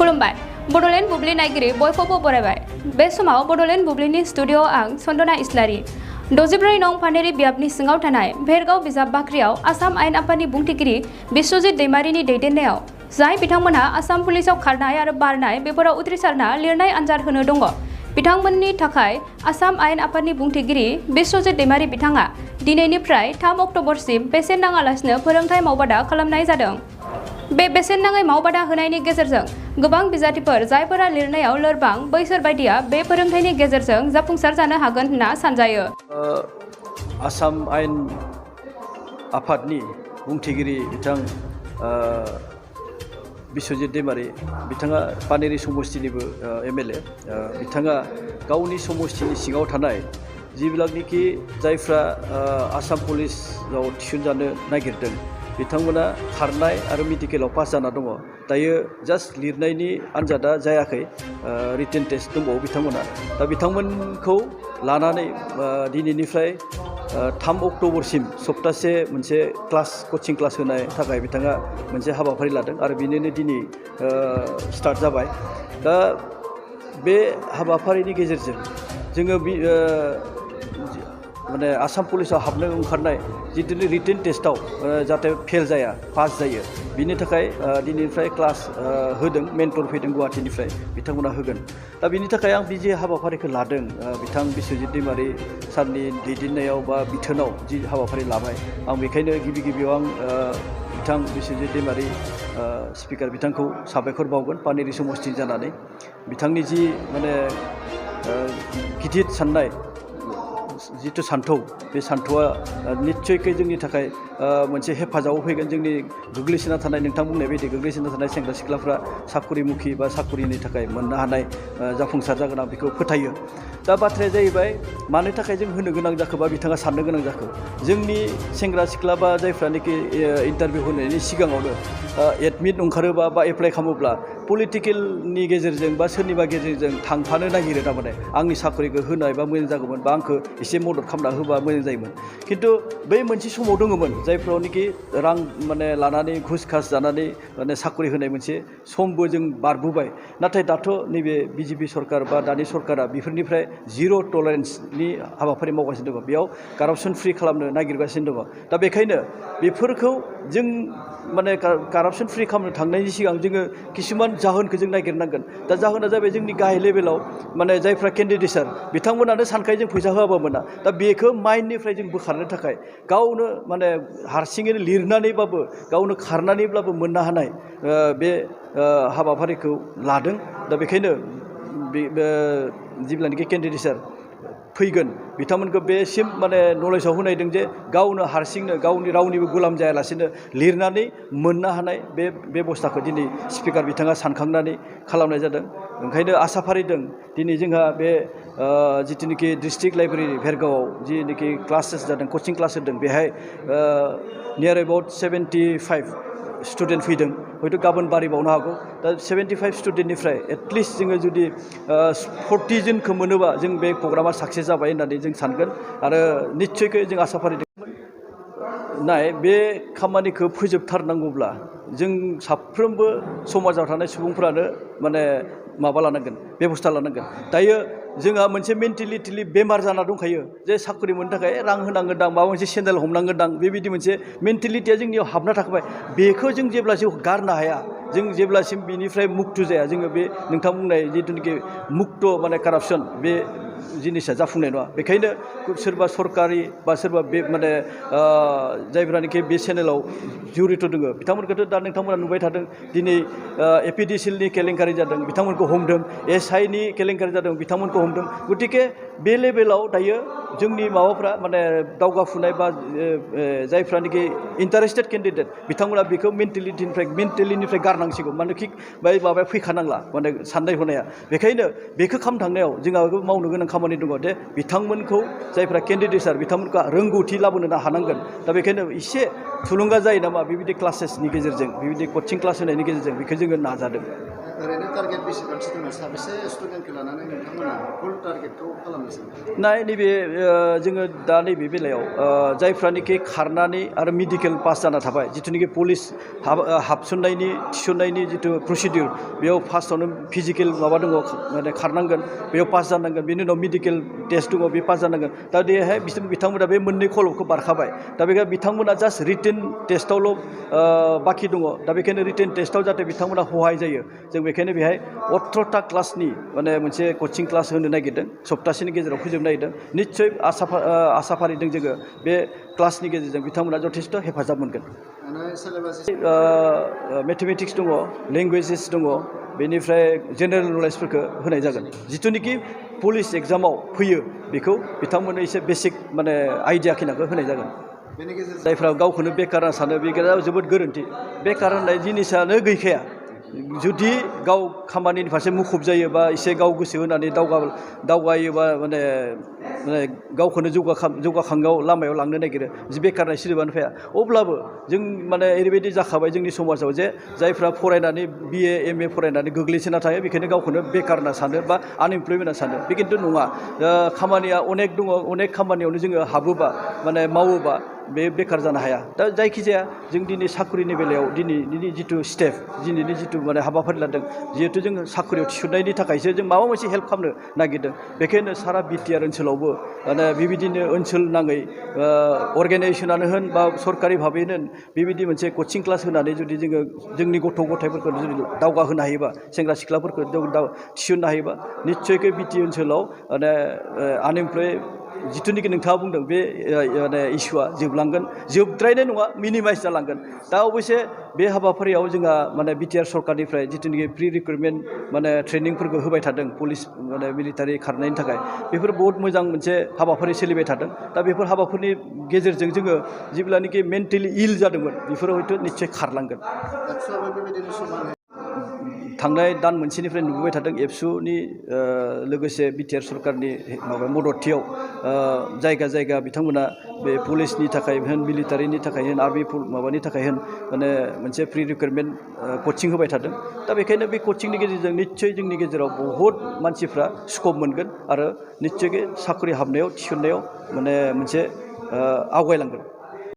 खुलुमबाय बड'लेण्ड बुब्लि नायगिरि बयखौबो बरायबाय। बे समाव बड'लेण्ड बुब्लिनि स्टुडिअ'आव आं सन्दना इस्लारि 64 नं फानेरि बियाबनि सिङाव थानाय भेरगाव बिजाब बाख्रियाव आसाम आयेन आफादनि बुंथिगिरि बिश्वजित दैमारिनि दैदेननायाव जाय बिथांमोनहा आसाम पुलिसाव खारनाय आरो बारनाय बेफोराव उथ्रिसारना लिरनाय आनजाद होनो दङ बिथांमोननि थाखाय आसाम आयेन आफादनि बुंथिगिरि बिश्वजित दैमारि बिथाङा दिनैनिफ्राय 3 अक्ट'बरसिम बेसेन नाङालासिनो फोरोंथाय मावबादा खालामनाय जादों। बे बेसेन नाङै मावबादा होनायनि गेजेरजों गोबां बिजाथिफोर जायफोरा लिरनायाव लोरबां बैसोर बायदिया बे फोरोंथायनि गेजेरजों जाफुंसार जानो हागोन होनना सानजायो। आसाम आयेन आफादनि बुंथिगिरि बिथां बिश्वजित दैमारि बिथाङा पानेरि समष्टिनिबो एमएलए बिथाङा गावनि समष्टिनि सिङाव थानाय जिबिलाकनिखि जायफ्रा आसाम पुलिसाव थिसनजानो नागिरदों बिथांमोना खारनाय आरो मेडिकेलाव पास जाना दङ। दायो जास्ट लिरनायनि आनजादा जायाखै, रिटेन टेस्ट दंबावो बिथांमोना। दा बिथांमोनखौ लानानै दिनैनिफ्राय 3 अक्ट'बरसिम सप्तासे मोनसे कचिं क्लास होनाय थाखाय बिथाङा मोनसे हाबाफारि लादों आरो बिनिनो दिनै स्टार्ट जाबाय। दा बे हाबाफारिनि गेजेरजों जोङो माने आसाम पुलिसाव हाबनो ओंखारनाय जितु रिटेन टेस्टआव जाहाथे फेल जाया पास जायो बिनि थाखाय दिनैनिफ्राय क्लास होदों। मेन्टर फैदों गुवाहाटीनिफ्राय बिथांमोना होगोन। दा बिनि थाखाय आं बे हाबाफारिखौ लादों बिथां बिश्वजित दैमारि सारनि दैदेननायाव बा बिथोनाव जि हाबाफारि लाबाय आं बेखायनो गिबियाव आं बिथां बिश्वजित दैमारि स्पिकार बिथांखौ साबायखर बावगोन पानेरि समष्टि जानानै। बिथांनि जि माने गिदिर साननाय जिथु सान्थौ बे सान्थौआ निस्सयकै जोंनि थाखाय मोनसे हेफाजाबाव फैगोन। जोंनि गोग्लैसोना थानाय नोंथां बुंनाय बायदि गोग्लैसोना थानाय सेंग्रा सिख्लाफ्रा साखरिमुखि बा साखरिनि थाखाय मोननो हानाय जाफुंसार जागोन आं बेखौ फोथायो। दा बाथ्राया जाहैबाय मानो थाखाय जों होनो गोनां जाखो बा बिथाङा साननो गोनां जाखो। जोंनि सेंग्रा सिख्ला बा जायफ्रानोखि इन्टारभिउ होनायनि सिगाङावनो एडमिट ओंखारोबा बा एप्लाइ खालामोब्ला पलिटिकेलनि गेजेरजों बा सोरनिबा गेजेरजों थांफानो नागिरो। थारमाने आंनि साखरिखौ होनाय बा मोजां जागौमोन बा आंखौ एसे मदद खालामना होबा मोजां जायोमोन। खिन्थु बै मोनसे समाव दङमोन जायफ्रावनोखि रां माने लानानै घुस घास जानानै माने साखरि होनाय मोनसे समबो जों बारबोबाय। नाथाय दाथ' नैबे बिजेपि सरकार बा दानि सरकारा बेफोरनिफ्राय जिर' टलारेन्सनि हाबाफारि मावगासिनो दङ। बेयाव कारापसन फ्रि खालामनो नागिरगासिनो दङ। दा बेखायनो बेफोरखौ जों माने कारापसन फ्रि खालामनो थांनायनि सिगां जोङो किसुमान जाहोनखौ जों नागिरनांगोन। दा जाहोना जाबाय जोंनि गाहाय लेभेलाव माने जायफ्रा केन्डिडेटसार बिथांमोनानो सानखायो जों फैसा होआबा मोना। दा बेखौ माइन्डनिफ्राय जों बोखारनो थाखाय गावनो माने हारसिङैनो लिरनानैबाबो गावनो खारनानैब्लाबो मोननो हानाय बे हाबाफारिखौ लादों। दा बेखायनो जेब्लानोखि केन्डिडेटसार फैगोन बिथांमोनखौ बेसिम माने नलेजाव होनायदों जे गावनो हारसिंनो गावनि रावनिबो गुलाम जायालासिनो लिरनानै मोननो हानाय बे बेबस्थाखौ दिनै स्पिकार बिथाङा सानखांनानै खालामनाय जादों। ओंखायनो आसा फारिदों दिनै जोंहा बे जिथुनिखि डिस्ट्रिक्ट लाइब्रेरि भेरगावआव जिनिखि क्लासेस जादों कचिं क्लास होदों बेहाय नियार एबाउट 75 स्टुडेन्ट फैदों। हयथ' गाबोन बारिबावनो हागौ। दा 75 स्टुडेन्टनिफ्राय एटलिस्ट जोङो जुदि 40 जनखौ मोनोबा जों बे प्रग्रामा साक्सेस जाबाय होननानै जों सानगोन आरो निस्सयकै जों आसा फारिदों। बे खामानिखौ फोजोबथारनांगौब्ला जों साफ्रोमबो समाजाव थानाय सुबुंफ्रानो माने माबा लानांगोन, बेबस्था लानांगोन। दायो जोंहा मोनसे मेन्टेलिटिलि बेमार जाना दंखायो जे साख्रि मोननो थाखाय रां होनांगोन दां, माबा मोनसे सेन्देल हमनांगोन दां, बेबायदि मोनसे मेन्टेलिटिया जोंनियाव हाबना थाखाबाय। बेखौ जों जेब्लासिम गारनो हाया, जों जेब्लासिम बिनिफ्राय मुक्त जाया, जोङो बे नोंथां बुंनाय जिथुनिखि मुक्त माने कारापसन बे जिनिसा जाफुंनाय नङा। बेखायनो सोरबा सरकारि बा सोरबा बे माने जायफ्रानोखि बे चेनेलाव जुरित दङ बिथांमोनखौथ' दा नोंथांमोना नुबाय थादों। दिनै एपिडिसिएलनि केलेंकारि जादों बिथांमोनखौ हमदों, एसआइनि केलेंकारि जादों बिथांमोनखौ हमदों। गतिके बे लेभेलाव दायो जोंनि माबाफ्रा माने दावगाफुनाय बा जायफ्रानोखि इन्टारेस्टेड केन्डिडेट बिथांमोना बेखौ मेन्टेलिनिफ्राय गारनांसिगौ। मानोखि बै माबाया फैखानांला माने साननाय हनाया। बेखायनो बेखौ खालामनो थांनायाव जोंहा मावनो गोनां खामानि दङ जे बिथांमोनखौ जायफ्रा केन्डिडेटसार बिथांमोनखौ रोंगौथि लाबोनो हानांगोन। दा बेखायनो एसे थुलुंगा जायो नामा बेबायदि क्लासेसनि गेजेरजों, बेबायदि कचिं क्लास होनायनि गेजेरजों बेखौ जोङो नाजादों। ओरैनो टारगेट बेसेबांसो दङ साबेसे स्टुडेन्टखौ लानानै नोंथांमोना फुल टारगेटखौ खालामनोसै नैबे जोङो दा नैबे बेलायाव जायफ्रानोखि खारनानै आरो मेडिकेल पास जाना थाबाय जिथुनिखि पुलिस हाबसननायनि थिसननायनि जिथु प्रसिडिउर बेयाव फार्स्टआवनो फिजिकेल माबा दङ माने खारनांगोन बेयाव पास जानांगोन बेनि उनाव मेडिकेल टेस्ट दङ बे पास जानांगोन दा बेहाय बिथांमोना बे मोननै खलबखौ बारखाबाय दा बेखायनो बिथांमोना जास्ट रिटेन टेस्टआवल' बाखि दङ दा बेखायनो रिटेन टेस्टआव जाहाथे बिथांमोना सहाय जायो जों बेखायनो बेहाय 18टा क्लासनि माने मोनसे कचिं क्लास होनो नागिरदों सप्तासेनि गेजेराव फोजोबनो नागिरदों निस्सय आसा फारिदों जोङो बे क्लासनि गेजेरजों बिथांमोना जथेस्थ' हेफाजाब मोनगोन मेथमेटिक्स दङ लेंगुवेजेस दङ बेनिफ्राय जेनेरेल नलेजफोरखौ होनाय जागोन जिथुनिखि पुलिस एग्जामाव फैयो बेखौ बिथांमोननो एसे बेसिक माने आइडिया खिनाखौ होनाय जागोन जायफ्रा गावखौनो बेकार सानो बे जोबोद गोरोन्थि बेकार होननाय जिनिसानो गैखाया जुदि गाव खामानिनि फारसे मुखुब जायोबा एसे गाव गोसो होनानै दावगायोबा माने गावखौनो जौगाखांनायाव लामायाव लांनो नागिरो जि बेकारनाय सोदोबानो फैया अब्लाबो जों माने ओरैबायदि जाखाबाय जोंनि समाजाव जे जायफ्रा फरायनानै BA MA फरायनानै गोग्लैसोना थायो बेखायनो गावखौनो बेकार होनना सानो बा आनइमप्लयमेन्ट होनना सानो बे खिन्थु नङा खामानिया अनेक दङ अनेक खामानियावनो जोङो हाबोबा माने मावोबा बे बेकार जानो हाया दा जायखिजाया जों दिनै साख्रिनि बेलायाव दिनैनि जिथु स्टेप दिनैनि जिथु माने हाबाफारि लादों जिहेथु जों साख्रियाव थिसननायनि थाखायसो जों माबा मोनसे हेल्प खालामनो नागिरदों बेखायनो सारा BTR ओनसोलावबो माने बेबायदिनो ओनसोल नाङै अर्गेनाइजेसनानो होन बा सरकारि भाबैनो होन बेबायदि मोनसे कचिं क्लास होनानै जुदि जोङो जोंनि गथ' गथायफोरखौ जुदि दावगाहोनो हायोबा सेंग्रा सिख्लाफोरखौ थिसननो हायोबा निस्सयकै BT ओनसोलाव माने आनइमप्लय जिथुनिखि नोंथाङा बुंदों बे माने इस्युआ जोबलांगोन जोबद्रायनाय नङा मिनिमाइज जालांगोन दा अबयसे बे हाबाफारियाव जोंहा माने BTR सरकारनिफ्राय जिथुनिखि प्रि रिक्रुटमेन्ट माने ट्रेनिंफोरखौ होबाय थादों पुलिस माने मिलिटारि खारनायनि थाखाय बेफोर बहुत मोजां मोनसे हाबाफारि सोलिबाय थादों दा बेफोर हाबाफोरनि गेजेरजों जोङो जेब्लानोखि मेन्टेलि इल जादोंमोन बेफोरो हयथ' निस्सय खारलांगोन थांनाय दान मोनसेनिफ्राय नुबोबाय थादों एबसुनि लोगोसे BTR सरकारनि माबा मददथियाव जायगा जायगा बिथांमोना बे पुलिसनि थाखाय होन मिलिटारिनि थाखाय होन आर्मि माबानि थाखाय होन माने मोनसे प्रि रिक्रुटमेन्ट कचिं होबाय थादों दा बेखायनो बे कचिंनि गेजेरजों निस्सय जोंनि गेजेराव बहुद मानसिफ्रा स्कप मोनगोन आरो निस्सय साख्रि हाबनायाव थिसननायाव माने मोनसे आवगायलांगोन